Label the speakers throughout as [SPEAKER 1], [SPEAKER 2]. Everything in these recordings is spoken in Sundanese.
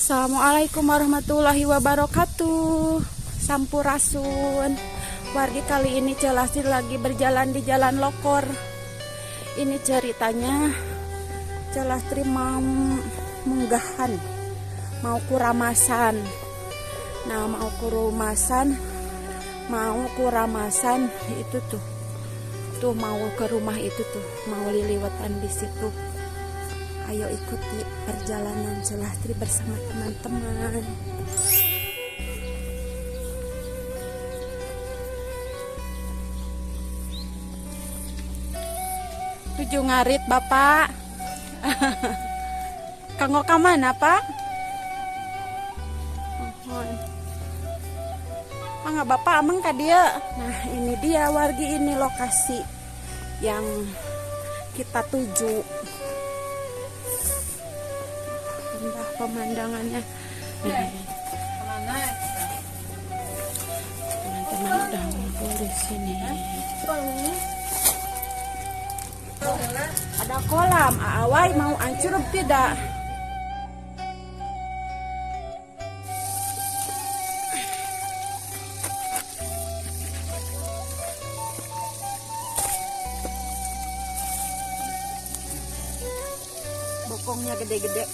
[SPEAKER 1] Assalamualaikum warahmatullahi wabarakatuh. Sampurasun. Wargi, kali ini Ceu Lastri lagi berjalan di Jalan Lokor. Ini ceritanya Ceu Lastri mau munggahan, mau kuramasan. Nah, mau kuramasan itu tuh. Tuh mau ke rumah itu tuh, mau liliwetan di situ. Ayo ikuti perjalanan Ceu Lastri bersama teman-teman. Tuju ngarit, Bapak. Kanggo ka mana, Pak? Mohon. Mangga Bapak ameng ka dieu. Nah, ini dia wargi, ini lokasi yang kita tuju. Indah pemandangannya. Nih, teman-teman udah ngumpul di sini. Ada kolam, Aawai mau ancur tidak? Bokongnya gede-gede.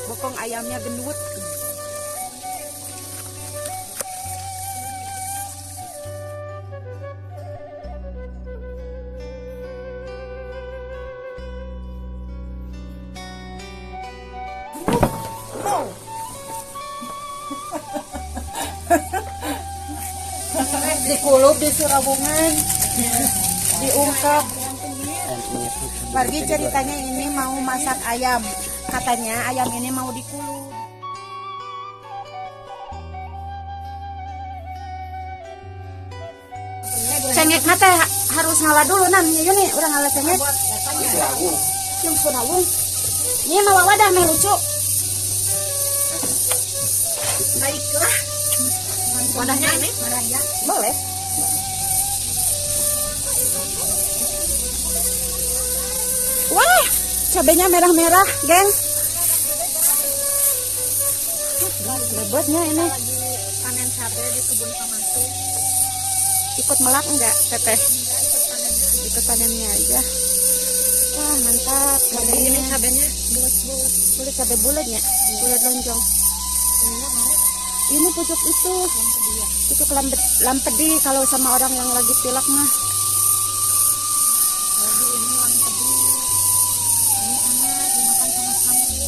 [SPEAKER 1] Bokong ayamnya gendut. Dikulub di Surabungan, diungkep. Wargi, ceritanya ini mau masak ayam. Katanya ayam ini mau dikulub. Cengek teh harus ngala dulu nan, yuk nih, urang ngala cengek. Yang surawung. Ini mau wadah meh lucu.
[SPEAKER 2] Baiklah. Wadahnya ini? Wadahnya.
[SPEAKER 1] Boleh. Wah, cabenya merah-merah, geng. Lebetnya ini.
[SPEAKER 2] Lagi panen cabai di kebun Pamasu.
[SPEAKER 1] Ikut melak enggak, Teteh?
[SPEAKER 2] Enggak, ikut panennya aja.
[SPEAKER 1] Ikut panennya aja. Wah, mantap.
[SPEAKER 2] Ini
[SPEAKER 1] Cabenya.
[SPEAKER 2] Cabenya bulat-bulat.
[SPEAKER 1] Bulat, cabai bulatnya, bulat lonjong.
[SPEAKER 2] Ininya mana?
[SPEAKER 1] Ini pucuk itu,
[SPEAKER 2] Yang ya.
[SPEAKER 1] Pucuk lampedi kalau sama orang yang lagi pilek mah.
[SPEAKER 2] Lagi ini lampedi. Ini enak dimakan sama sambal.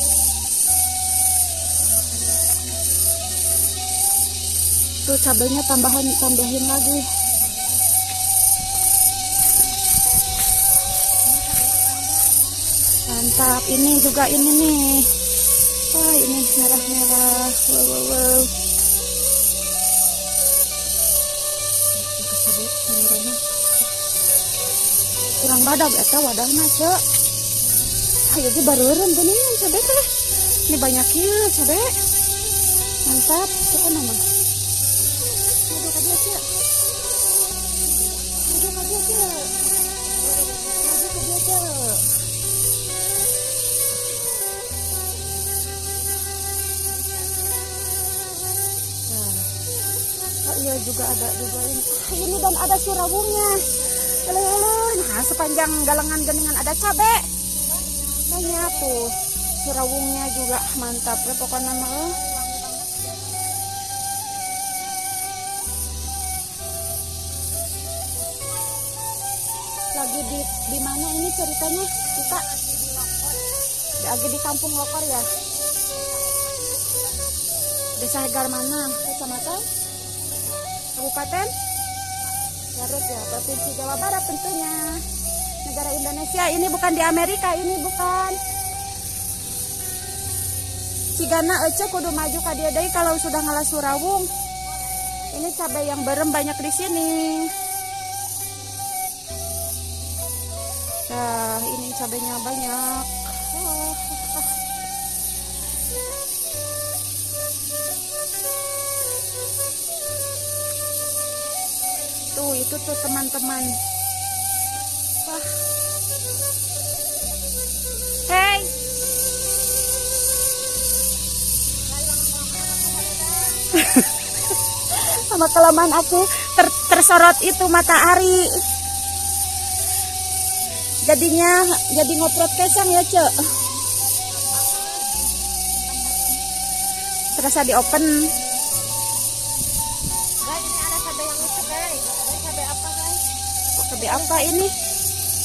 [SPEAKER 1] Tuh cabenya tambahan tambahin lagi. Mantap. Ini juga ini nih. Wah, ini merah-merah. Wow, wow, wow. Merahnya. Kurang badag eta wadahna, Cek. Ayo ge bareureum geuningan cabe teh. Ini banyak ya cabe. Mantap, pokoknya mah. Maju ka dieu, Cek. Maju ka dieu, Cek. Maju ka dieu, Cek. Nah. Oh iya, juga ada juga ini. Ah, ini dan ada surawungnya. Halo, halo. Nah, sepanjang galengan geningan ada cabe. Banyak tuh. Surawungnya juga mantap ya pokoknya mah. Eh. Lagi di mana ini ceritanya kita? Lagi di Kampung Lokor ya. Desa Hegar mana? Kecamatan? Kabupaten? Garut ya, Provinsi Jawa Barat tentunya. Negara Indonesia, ini bukan di Amerika, ini bukan. Cigana Ece kudu maju ka dieu deui kalau sudah ngalah surawung. Ini cabai yang berem banyak di sini. Nah, ini cabainya banyak. Oh, ah. Tuh, itu tuh teman-teman. Wah. Hey. Sama kelamaan aku tersorot itu matahari. Jadinya jadi ngoprot kesang ya, Cek. Terasa di open.
[SPEAKER 2] Guys, ini ada cabai yang lucu, guys. Ini cabai apa, guys?
[SPEAKER 1] Cabai apa ini?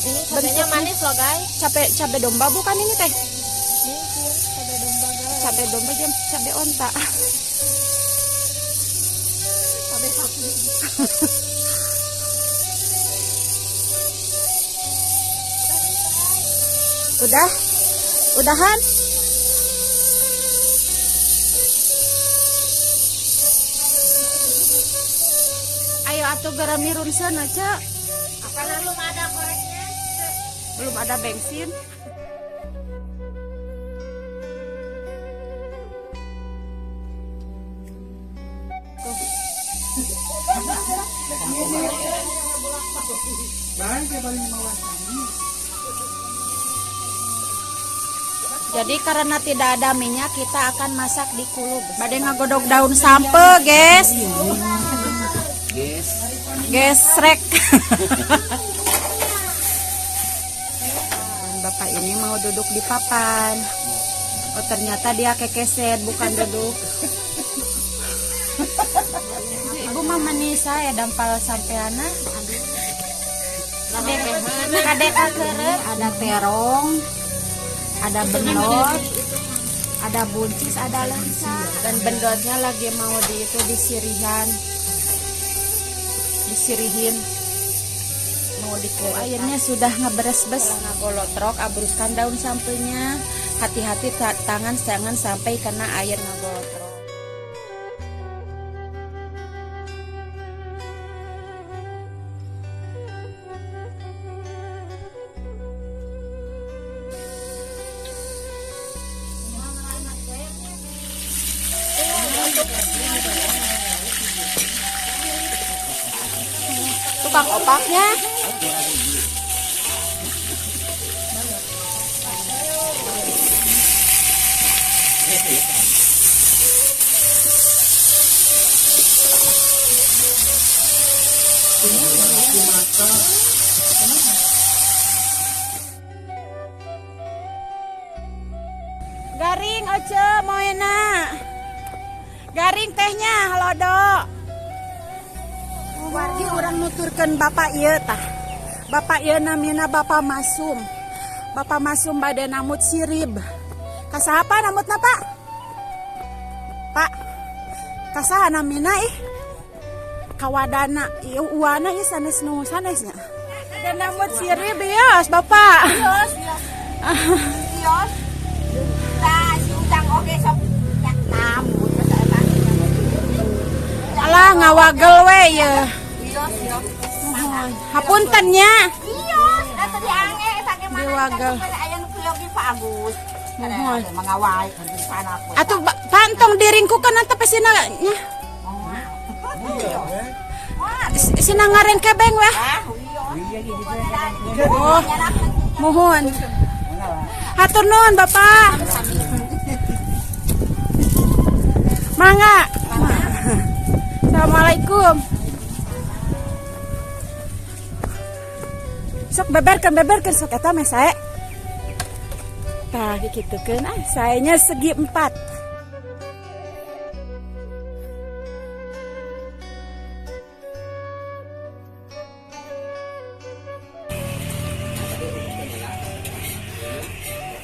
[SPEAKER 2] Ini cabainya manis loh, guys.
[SPEAKER 1] Cabai cabai domba bukan ini teh?
[SPEAKER 2] Mungkin cabai domba, guys.
[SPEAKER 1] Cabai domba jam cabai onta.
[SPEAKER 2] Cabai sapi.
[SPEAKER 1] Udah? Udahan? Ayo atuh geura mirun sana, Cek.
[SPEAKER 2] Karena belum ada koreknya.
[SPEAKER 1] Belum ada bensin. Jadi karena tidak ada minyak, kita akan masak di kulub. Bade ngagodog daun sampeu, guys. Gesrek. Dan bapak ini mau duduk di papan. Oh, ternyata dia kekeset, bukan duduk. Ibu mah meni saya dampal sampeana. Kade kakeureut, ada terong, ada bendot, ada buncis, ada lensa. Dan bendotnya lagi mau di itu disirihan, disirihin, mau di airnya sudah ngeberes-bes. Ngagolotrok, abruskan daun sampeunya. Hati-hati tangan jangan sampai kena air ngagolotrok. Tukang opaknya. Garing oce moena. Garing tehnya halodo. Wargi urang nuturkeun bapak ieu tah. Bapak ieu namina Bapak Masum. Bapak Masum bade namut sirib. Ka saha pa namutna, Pak? Pak. Ka saha namina ih? Kawadana ieu uana ieu sanes nu sanesnya. Dan namut sirib ieu, Bapak.
[SPEAKER 2] Kios. Kios. Tah, si Ujang oge sok namut.
[SPEAKER 1] Alah ngawagel we ye.
[SPEAKER 2] Kios, kios.
[SPEAKER 1] Hapunten nya.
[SPEAKER 2] Kios, da tadi ange saking mana
[SPEAKER 1] Diwagel.
[SPEAKER 2] Aya nu kieu Pak Agus.
[SPEAKER 1] Mohon.
[SPEAKER 2] Mangawai panah.
[SPEAKER 1] Atuh pantong diringkukeun tapi sina nya. Sina ngarengkebeng weh. Oh, mohon. Hatur nuhun Bapak. Mangga. Assalamualaikum. Sok beberkeun beberkeun sok eta meh sae. Tah kikitukeun ah saenya segi empat.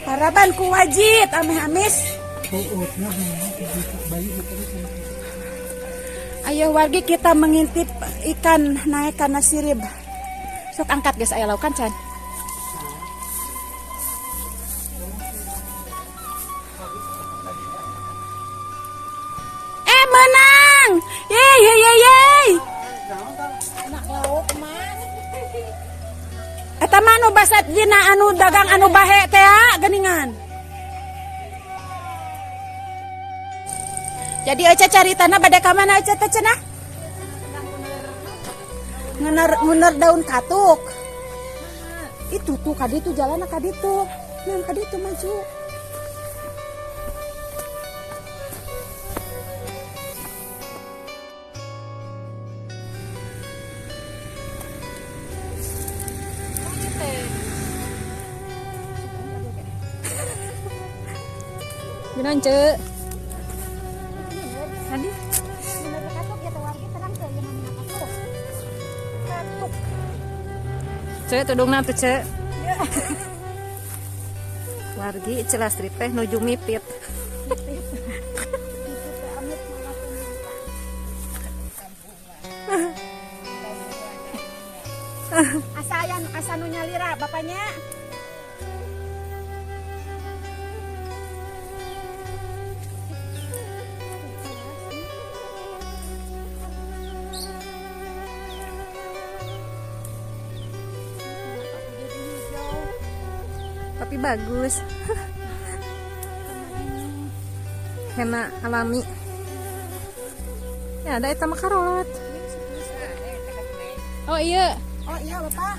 [SPEAKER 1] Paraban ku wajit ameh amis. Ayo wargi kita mengintip ikan naik karena sirib. Sok angkat guys, ayo laukan can. Menang. Yeay yeay yeay yeay. Eta mah anu basat dina anu dagang anu bahe teh geuningan. Jadi Eca cari tanah bade ka mana Eca teh cenah? Ngener ngener daun katuk. Itu tuh kaditu jalan kaditu. Nang kaditu maju. Gimana, Cek? Tadi
[SPEAKER 2] Bener katuk ya teh wargi terang teh yang namanya katuk. Katuk.
[SPEAKER 1] Cek tudungna tuh, Cek. Wargi Ceu Lastri teh nuju mipit.
[SPEAKER 2] Itu teh amit malah Asa aya asa nu nyalira bapaknya.
[SPEAKER 1] Tapi bagus. Henna alami. Ya ada eta mah karolot. Oh iya.
[SPEAKER 2] Oh iya bapak.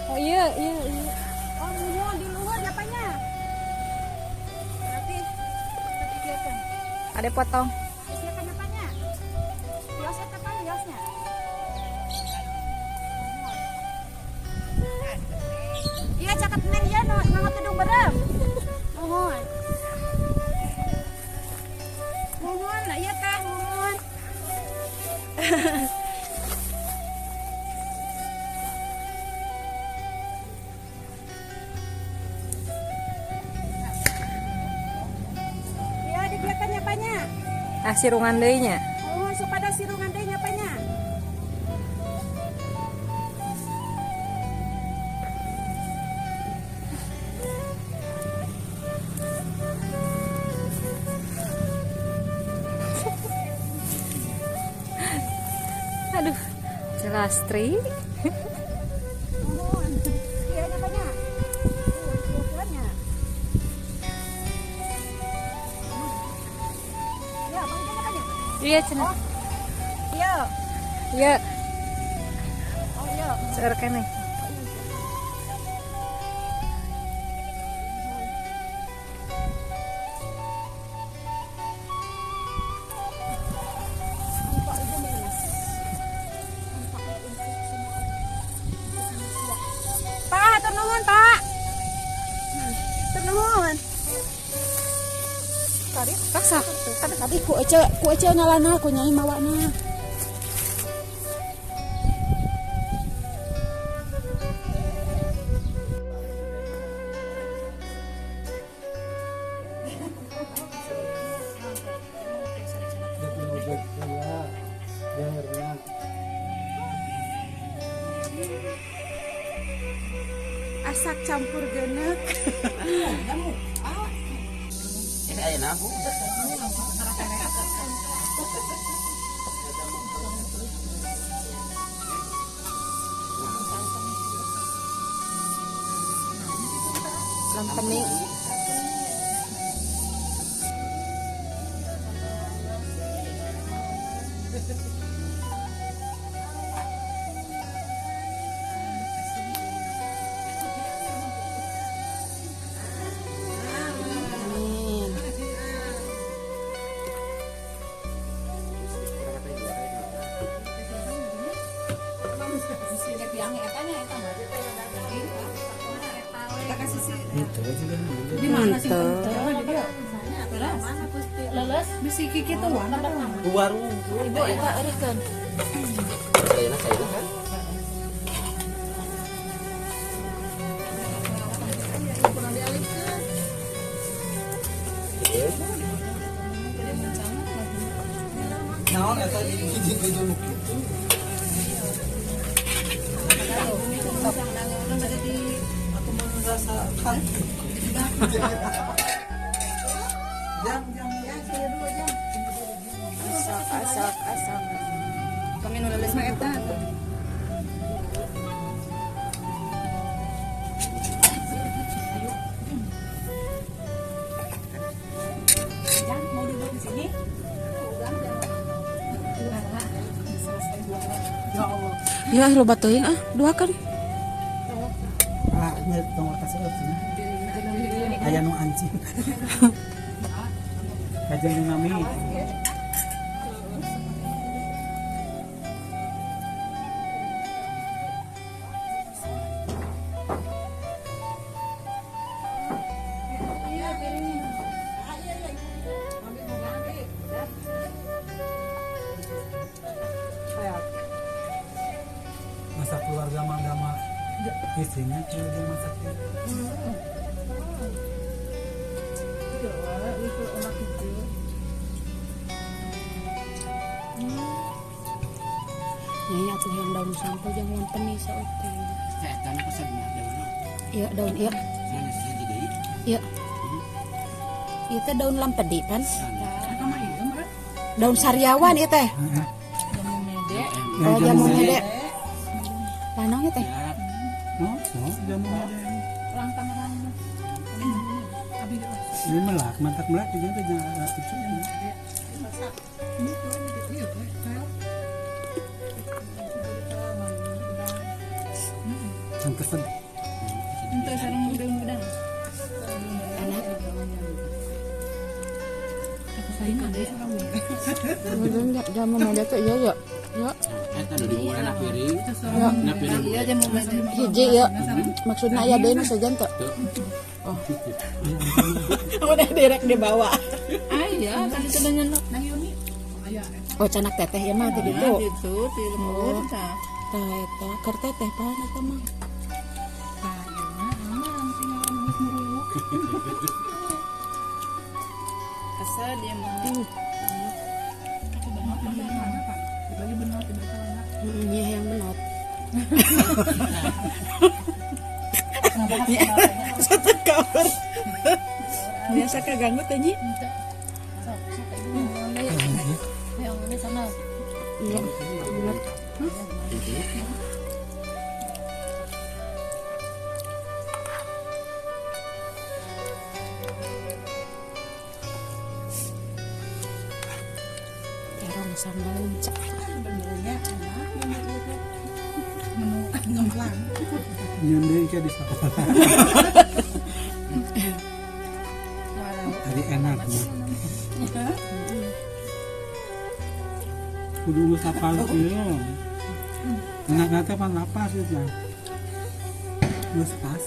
[SPEAKER 1] Oh iya iya iya.
[SPEAKER 2] Oh muhun di luar bapaknya. Berarti
[SPEAKER 1] Ada potong.
[SPEAKER 2] Silakan bapaknya. Liosnya apa liosnya? Iya cakep neng ya no, nang tudung berem. Mohon. Mohon, iya teh, mohon. Iya dibiarkan nyapanya.
[SPEAKER 1] Ah sirungan deui nya.
[SPEAKER 2] Oh, supada sirungan deui nyapanya.
[SPEAKER 1] Aduh, Ceu Lastri.
[SPEAKER 2] Mohon. Iya nyapanya. Tuh, ukurannya. Ya, bang nyapanya.
[SPEAKER 1] Iya cenah.
[SPEAKER 2] Oh. Iya.
[SPEAKER 1] Iya,
[SPEAKER 2] Oh iya.
[SPEAKER 1] seueur keneh.
[SPEAKER 2] Pak Ibu minus. Empat untuk semua manusia. Pak, hatur nuhun, Pak. Hatur nuhun. Tadi
[SPEAKER 1] Paksa.
[SPEAKER 2] tadi ku ece ngalana ku nyai mawana. Asak campur genek.
[SPEAKER 3] Ini aya nabu.
[SPEAKER 1] Lampening.
[SPEAKER 2] Amin.
[SPEAKER 1] Mantap.
[SPEAKER 3] Warung.
[SPEAKER 2] Ibu eta eurekeun.
[SPEAKER 3] Sayana sayana kan.
[SPEAKER 4] Naon eta hiji hiji nu kitu. Aku mau rasa kan. Jam jam jam saya dulu jam.
[SPEAKER 1] Asak asak asak. Kami nu leuleus mah eta.
[SPEAKER 2] Jang, mau duduk di sini?
[SPEAKER 4] Ya Allah.
[SPEAKER 1] Ya loba teuing ah, dua kan.
[SPEAKER 4] Ah, nya tong kasih cenah. Aya nu anjing. Kajian nu nami.
[SPEAKER 2] Iya, piringnya.
[SPEAKER 4] Harga mah isinya kalau dia masaknya.
[SPEAKER 2] Itu enak itu.
[SPEAKER 1] Ini atuh yang daun sampo jangan penis oke. Iya daun iya. Iya. Iya teh daun lampedi pan. Daun sariawan ieu teh. Oh jamu mede. Panong teh.
[SPEAKER 4] Oh, jamu mede. Ini melak, mantak melak juga teh jangan kecil. Yang kesen.
[SPEAKER 2] Untuk sarang udang-udang.
[SPEAKER 1] Enak. Jamu mede teh iya ya. Ya.
[SPEAKER 3] Eta nu dibulan na piring. Na piring.
[SPEAKER 2] Iya jamu mede.
[SPEAKER 1] Hiji ya. Maksudna aya deui nu sajen teu? Oh. Udah direk dibawa.
[SPEAKER 2] Ah iya, kan itu dengan nang Yuni.
[SPEAKER 1] Oh canak teteh ya mah teh ditu.
[SPEAKER 2] Gitu, di lembur tah.
[SPEAKER 1] Tah eta keur teteh pan eta mah.
[SPEAKER 2] Tah ieu mah aman tinggal geus muruluk. Kesel dia mah.
[SPEAKER 1] Iya yang benot. Satu cover. Biasa keganggu teh Nyi. Iya. Bener. Terong sambal lencak.
[SPEAKER 4] Nyundai ke di sekolah. Tadi enak mah. Kudu geus lapar ieu. Enak teh pan lapar sih teh. Geus pas.